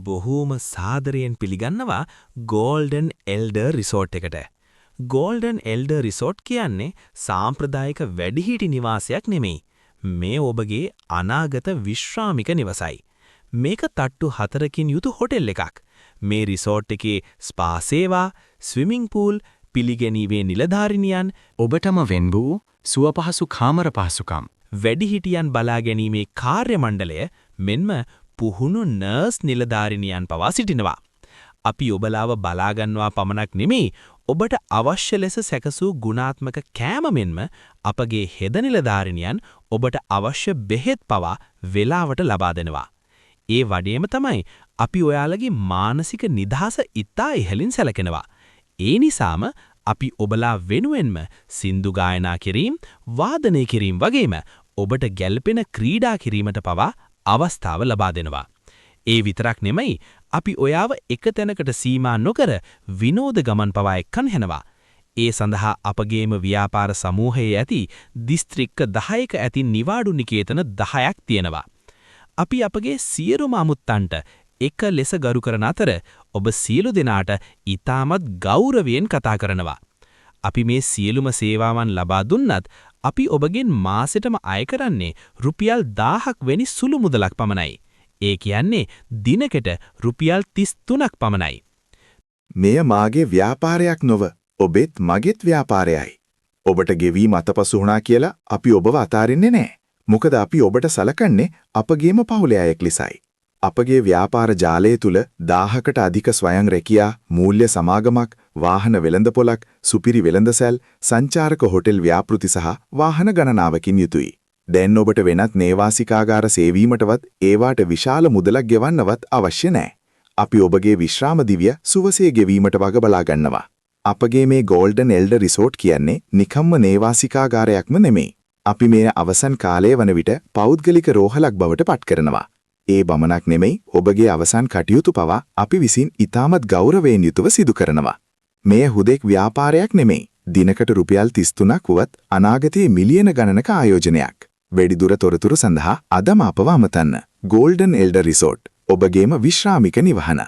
බොහෝම සාදරයෙන් පිළිගන්නවා ගෝල්ඩන් එල්ඩර් රිසෝට් එකට. ගෝල්ඩන් එල්ඩර් රිසෝට් කියන්නේ සාම්ප්‍රදායික වැඩිහිටි නිවාසයක් නෙමෙයි. මේ ඔබගේ අනාගත විශ්‍රාමික නිවසයි. මේක තට්ටු හතරකින් යුතු හොටෙල් එකක්. මේ රිසෝට් එකේ ස්පා සේවා, ස්විමිං පූල්, පිළිගැනීමේ නිලධාරිනියන්, ඔබටම වෙන් වූ සුව පහසු කාමර පහසුකම්, වැඩිහිටියන් බලා ගැනීමේ කාර්ය මණ්ඩලය මෙන්ම පුහුණු නර්ස් නිලධාරිනියන් පවා සිටිනවා. අපි ඔබලාව බලා ගන්නවා පමණක් නෙමෙයි, ඔබට අවශ්‍ය ලෙස සැකසූ ගුණාත්මක කෑම මෙන්ම අපගේ හෙද නිලධාරිනියන් ඔබට අවශ්‍ය බෙහෙත් පවා වෙලාවට ලබා දෙනවා. ඒ වගේම තමයි අපි ඔයාලගේ මානසික නිදහස ඉතා ඉහළින් සැලකෙනවා. ඒ නිසාම අපි ඔබලා වෙනුවෙන්ම සින්දු ගායනා කිරීම, වාදනය කිරීම වගේම ඔබට ගැළපෙන ක්‍රීඩා කිරීමට පවා අවස්ථාව ලබා දෙනවා. ඒ විතරක් නෙමෙයි, අපි ඔයාව එක තැනකට සීමා නොකර විනෝද ගමන් පවා එක්කන් යනවා. ඒ සඳහා අපගේම ව්‍යාපාර සමූහයේ ඇති දිස්ත්‍රික්ක 10ක ඇති නිවාඩු නිකේතන 10ක් තියෙනවා. අපි අපගේ සියලුම අමුත්තන්ට එක ලෙස ගරු කරන අතර ඔබ සියලු දෙනාට ඉතාමත් ගෞරවයෙන් කතා කරනවා. අපි මේ සියලුම සේවාවන් ලබා දුන්නත් අපි ඔබගෙන් මාසෙටම අය කරන්නේ රුපියල් 1000ක් වැනි සුළු මුදලක් පමණයි. ඒ කියන්නේ දිනකට රුපියල් 33ක් පමණයි. මෙය මාගේ ව්‍යාපාරයක් නොව ඔබෙත් මගෙත් ව්‍යාපාරයයි. ඔබට ගෙවීම අතපසු වුණා කියලා අපි ඔබව අතාරින්නේ නෑ. මොකද අපි ඔබට සලකන්නේ අපගේම පවුලේ අයෙක් ලෙසයි. අපගේ ව්‍යාපාර ජාලය තුල 1000කට අධික ස්වයං රැකියා, මූල්‍ය සමාගමක්, වාහන වෙළඳපොළක්, සුපිරි වෙළඳසැල්, සංචාරක හොටෙල් ව්‍යාපෘති සහ වාහන ගණනාවකින් යුතුයි. දැන් ඔබට වෙනත් නේවාසිකාගාර සේවීමටවත් ඒවාට විශාල මුදලක් ගෙවන්නවත් අවශ්‍ය නෑ. අපි ඔබගේ විශ්‍රාම දිවිය සුවසේ ගෙවීමට වග බලා ගන්නවා. අපගේ මේ ගෝල්ඩන් එල්ඩර් රිසෝට් කියන්නේ නිකම්ම නේවාසිකාගාරයක්ම නෙමෙයි. අපි මේ අවසන් කාලය වන විට පෞද්ගලික රෝහලක් බවට පත් කරනවා. ඒ පමණක් නෙමෙයි, ඔබගේ අවසන් කටයුතු පවා අපි විසින් ඉතාමත් ගෞරවයෙන් යුතුව සිදු කරනවා. මෙය හුදෙක් ව්‍යාපාරයක් නෙමෙයි. දිනකට රුපියල් 33ක් වුවත් අනාගතයේ මිලියන ගණනක ආයෝජනයක්. වැඩිදුර තොරතුරු සඳහා අදම අපව අමතන්න. Golden එල්ඩර් resort, ඔබගේම විශ්‍රාමික නිවහන.